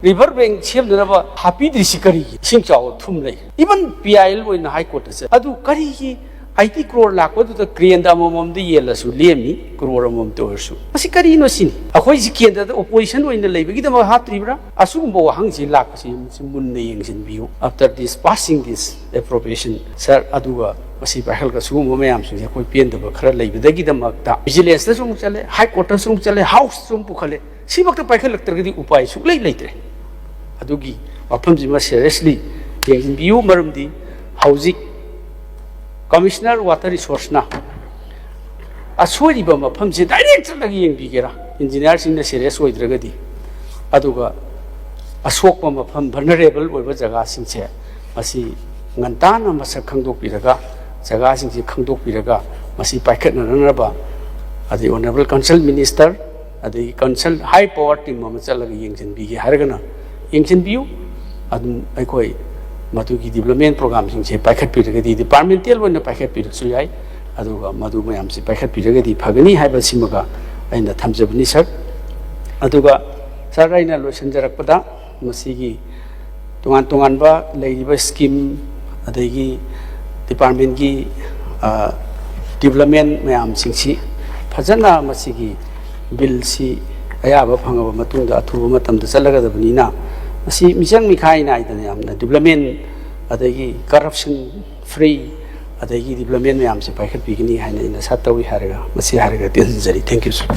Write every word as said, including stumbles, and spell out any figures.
River bank ꯁꯦꯝꯅꯅꯕ ꯍꯥꯞꯄꯤꯗ꯭ꯔꯤꯁꯤ ꯀꯔꯤꯒꯤ? ꯏꯁꯤꯡ ꯆꯥꯎꯕ ꯊꯨꯝ ꯂꯩ꯫ ꯏꯚꯟ ꯄꯤ ꯑꯥꯏ ꯑꯦꯜ ꯑꯣꯏꯅ ꯍꯥꯏ ꯀꯣꯔꯠꯇ ꯆꯠ ꯑꯗꯨ ꯀꯔꯤꯒꯤ ꯑꯥꯏꯇꯤ ꯀ꯭ꯔꯣꯔ ꯂꯥꯛꯄꯗꯨꯗ ꯀ꯭ꯔꯦꯟꯗ ꯑꯃꯃꯝꯗ ꯌꯦꯜꯂꯁꯨ ꯂꯦꯝꯃꯤ, ꯀ꯭ꯔꯣꯔ ꯑꯃꯃꯝꯇ ꯑꯣꯏꯔꯁꯨ꯫ ꯃꯁꯤ ꯀꯔꯤꯅꯣ ꯁꯤꯅꯤ꯫ ꯑꯩꯈꯣꯏꯁꯤ ꯀꯦꯟꯗ꯭ꯔꯗ ꯑꯣꯄꯣꯖꯤꯁꯟ ꯑꯣꯏꯅ ꯂꯩꯕꯒꯤꯗꯃꯛ ꯍꯥꯞꯇ꯭ꯔꯤꯕ꯭ꯔꯥ? ꯑꯁꯤꯒꯨꯝꯕ ꯋꯥꯍꯪꯁꯤ ꯂꯥꯛꯄꯁꯤ ꯃꯁꯤ ꯃꯨꯟꯅ ꯌꯦꯡꯁꯤꯟꯕꯤꯌꯨ꯫ After this passing this appropriation, ꯁꯥꯔ, ꯑꯗꯨꯒ ꯃꯁꯤ ꯄꯥꯏꯈꯠꯂꯒ ꯁꯤꯒꯨꯝꯕ ꯃꯌꯥꯝꯁꯤꯡꯁꯦ ꯑꯩꯈꯣꯏ ꯄꯦꯟꯗꯕ ꯈꯔ ꯂꯩꯕꯗꯒꯤꯗꯃꯛꯇ ꯚꯤꯖꯤꯂꯦꯟꯁꯇꯁꯨ ꯑꯃꯨꯛ ꯆꯠꯂꯦ, ꯍꯥꯏ ꯀꯣꯔꯠꯇꯁꯨ ꯑꯃꯨꯛ ꯆꯠꯂꯦ, ꯍꯥꯎꯁꯇꯁꯨ ꯑꯃꯨꯛ ꯄꯨꯈꯠꯂꯦ꯫ ꯁꯤꯃꯛꯇ ꯄꯥꯏꯈꯠꯂꯛꯇ꯭ꯔꯒꯗꯤ ꯎꯄꯥꯏ ꯁꯨꯛꯂꯩ ꯂꯩꯇ꯭ꯔꯦ꯫ ꯑꯗꯨꯒꯤ ꯋꯥꯐꯝꯁꯤꯃ ꯁꯦꯔꯤꯌꯁꯂꯤ ꯌꯦꯡꯁꯤꯟꯕꯤꯌꯨ꯫ ꯃꯔꯝꯗꯤ ꯍꯧꯖꯤꯛ ꯀꯃꯤꯁꯅꯔ ꯋꯥꯇꯔ ꯔꯤꯁꯣꯔꯁꯅ ꯑꯁꯣꯏꯔꯤꯕ ꯃꯐꯝꯁꯦ ꯗꯥꯏꯔꯦꯛ ꯆꯠꯂꯒ ꯌꯦꯡꯕꯤꯒꯦꯔꯥ, ꯏꯟꯖꯤꯅꯤꯌꯥꯔꯁꯤꯡꯅ ꯁꯦꯔꯤꯌꯁ ꯑꯣꯏꯗ꯭ꯔꯒꯗꯤ? ꯑꯗꯨꯒ ꯑꯁꯣꯛꯄ ꯃꯐꯝ, ꯚꯜꯅꯔꯦꯕꯜ ꯑꯣꯏꯕ ꯖꯒꯥꯁꯤꯡꯁꯦ ꯃꯁꯤ ꯉꯟꯇꯥꯅ ꯃꯁꯛ ꯈꯪꯗꯣꯛꯄꯤꯔꯒ, ꯖꯒꯥꯁꯤꯡꯁꯤ ꯈꯪꯗꯣꯛꯄꯤꯔꯒ ꯃꯁꯤ ꯄꯥꯏꯈꯠꯅꯅꯕ ꯑꯗꯩ ꯑꯣꯅꯔꯦꯕꯜ ꯀꯟꯁꯜ ꯃꯤꯅꯤꯁꯇꯔ, ꯑꯗꯒꯤ ꯀꯟꯁꯜ ꯍꯥꯏ ꯄꯋꯥꯔ ꯇꯤꯝ ꯑꯃ ꯆꯠꯂꯒ ꯌꯦꯡꯁꯤꯟꯕꯤꯒꯦ ꯍꯥꯏꯔꯒꯅ ꯌꯦꯡꯁꯤꯟꯕꯤꯌꯨ꯫ ꯑꯗꯨꯝ ꯑꯩꯈꯣꯏ ꯃꯗꯨꯒꯤ ꯗꯤꯕ꯭ꯂꯞꯃꯦꯟ ꯄ꯭ꯔꯣꯒꯥꯝꯁꯤꯡꯁꯦ ꯄꯥꯏꯈꯠꯄꯤꯔꯒꯗꯤ, ꯗꯤꯄꯥꯔꯠꯃꯦꯟꯇꯦꯜ ꯑꯣꯏꯅ ꯄꯥꯏꯈꯠꯄꯤꯔꯁꯨ ꯌꯥꯏ, ꯑꯗꯨꯒ ꯃꯗꯨ ꯃꯌꯥꯝꯁꯦ ꯄꯥꯏꯈꯠꯄꯤꯔꯒꯗꯤ ꯐꯒꯅꯤ ꯍꯥꯏꯕꯁꯤꯃꯒ ꯑꯩꯅ ꯊꯝꯖꯕꯅꯤ, ꯁꯥꯔ꯫ ꯑꯗꯨꯒ ꯁꯥꯔ, ꯑꯩꯅ ꯂꯣꯏꯁꯤꯟꯖꯔꯛꯄꯗ ꯃꯁꯤꯒꯤ ꯇꯣꯉꯥꯟ ꯇꯣꯉꯥꯟꯕ ꯂꯩꯔꯤꯕ ꯁ꯭ꯀꯤꯝ, ꯑꯗꯒꯤ ꯗꯤꯄꯥꯔꯠꯃꯦꯟꯒꯤ, ꯑ, ꯗꯤꯕ꯭ꯂꯞꯃꯦꯟ ꯃꯌꯥꯝꯁꯤꯡꯁꯤ ꯐꯖꯅ ꯃꯁꯤꯒꯤ ꯕꯤꯜꯁꯤ ꯑꯌꯥꯕ ꯐꯪꯉꯕ ꯃꯇꯨꯡꯗ ꯑꯊꯨꯕ ꯃꯇꯝꯗ ꯆꯠꯂꯒꯗꯕꯅꯤꯅ, ꯃꯁꯤ ꯃꯤꯆꯪ ꯃꯤꯈꯥꯏ ꯅꯥꯏꯗꯅ ꯌꯥꯝꯅ ꯗꯤꯕ꯭ꯂꯞꯃꯦꯟ, ꯑꯗꯒꯤ ꯀꯔꯞꯁꯟ ꯐ꯭ꯔꯤ, ꯑꯗꯒꯤ ꯗꯤꯕ꯭ꯂꯞꯃꯦꯟ ꯃꯌꯥꯝꯁꯤ ꯄꯥꯏꯈꯠꯄꯤꯒꯅꯤ ꯍꯥꯏꯅ ꯑꯩꯅ ꯑꯥꯁꯥ ꯇꯧꯏ ꯍꯥꯏꯔꯒ, ꯃꯁꯤ ꯍꯥꯏꯔꯒ ꯇꯦꯟꯖꯔꯤ꯫ Thank you, sir꯫